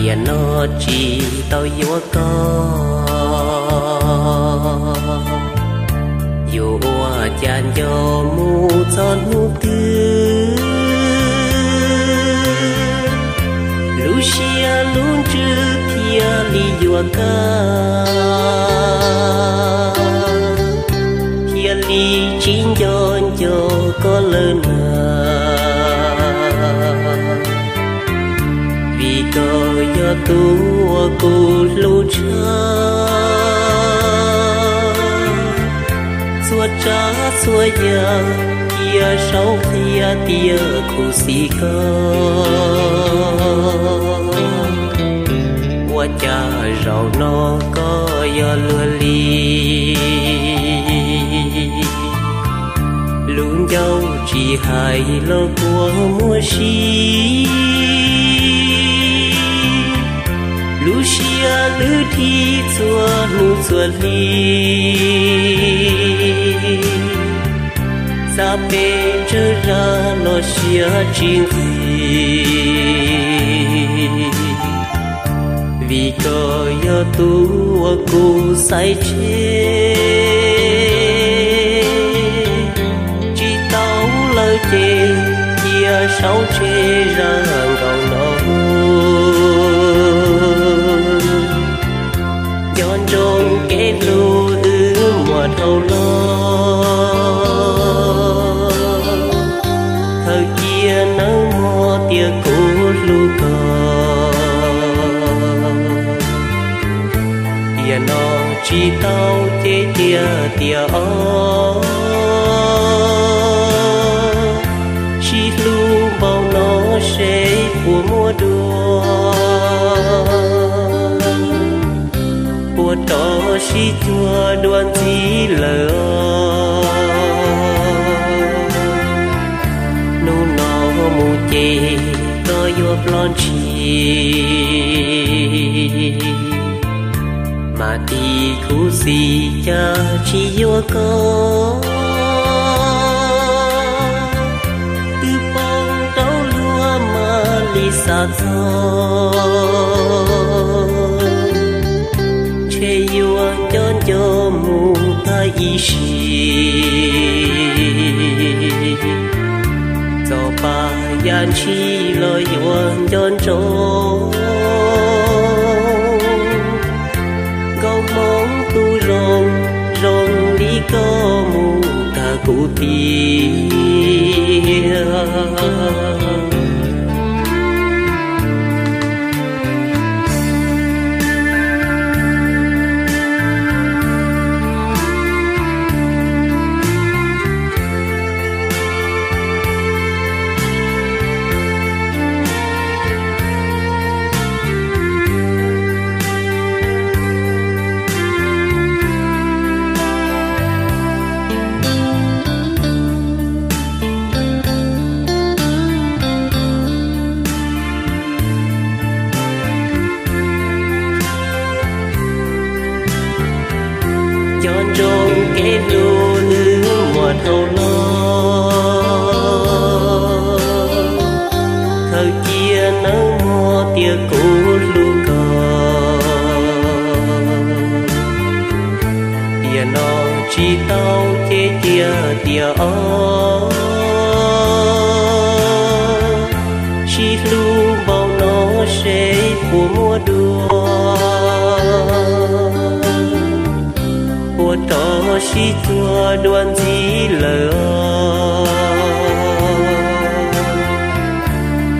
Tiam no tsis tau yuav koj, yuav ua cas nco mus txog hnub twg, lub siab lub ntsws thiaj li yuav kaj, thiaj li tsis nco nco koj lawm na. Vim koj yog tus uas kuv hlub tshaj, txhua tsav txhua yam cia saub qhia tias khuv xim koj. Ua cas zaum no koj yog luag li, lub ncauj tsis hais los kua muag si, lub siab lwj dhi txhua hnub txhua hli, xav pes tsawg zaj los siab tsis nqig. Vim koj yog tus uas kuv xaiv tseg, tsis tau lawm ces cia saub tseg zaj nkaus no. Nco ntsoov kev hlub wb muaj dhau los, khaws cia nawb mog tias kuv hlub koj. Tiam no tsis tau ces cia tias ob, sib hlub npaum no seb puas muaj dua, puas rov sib cuag dua ntxiv lawm. Hnub no mus ces koj yuav ploj ntshis, mas tis khuv xim cas tsis yuav koj. Twb poob rau luag mam li xav txog, ntshe yuav nco nco mus tag ib sim. Txom pab yam ntshis los yuav nco ntsoov, nkauj hmoob tus zoo zoo li koj mus tag kuv tiag. Nco ntsoov kev hlub wb muaj dhau los, khaws cia nawb mog tias kuv hlub koj. Tiam no tsis tau ces cia tias ob, sib hlub npaum no seb puas muaj dua, puas rov sib cuag dua ntxiv lawm.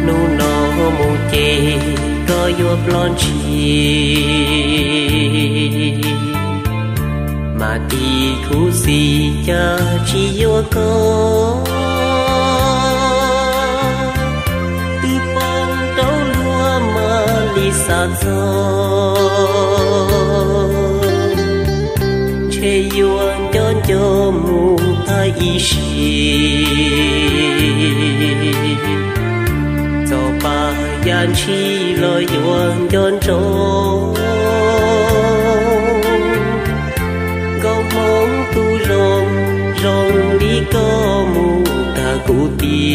Hnub no mus ces koj yuav ploj ntshis, mas tis khuv xim cas tsis yuav koj. Twb poob rau luag mam li xav txog, ntshe yuav nco nco mus tag ib sim. Txom pab yam ntshis los yuav nco ntsoov, nkauj hmoob tus zoo zoo li koj mus tag kuv tiag.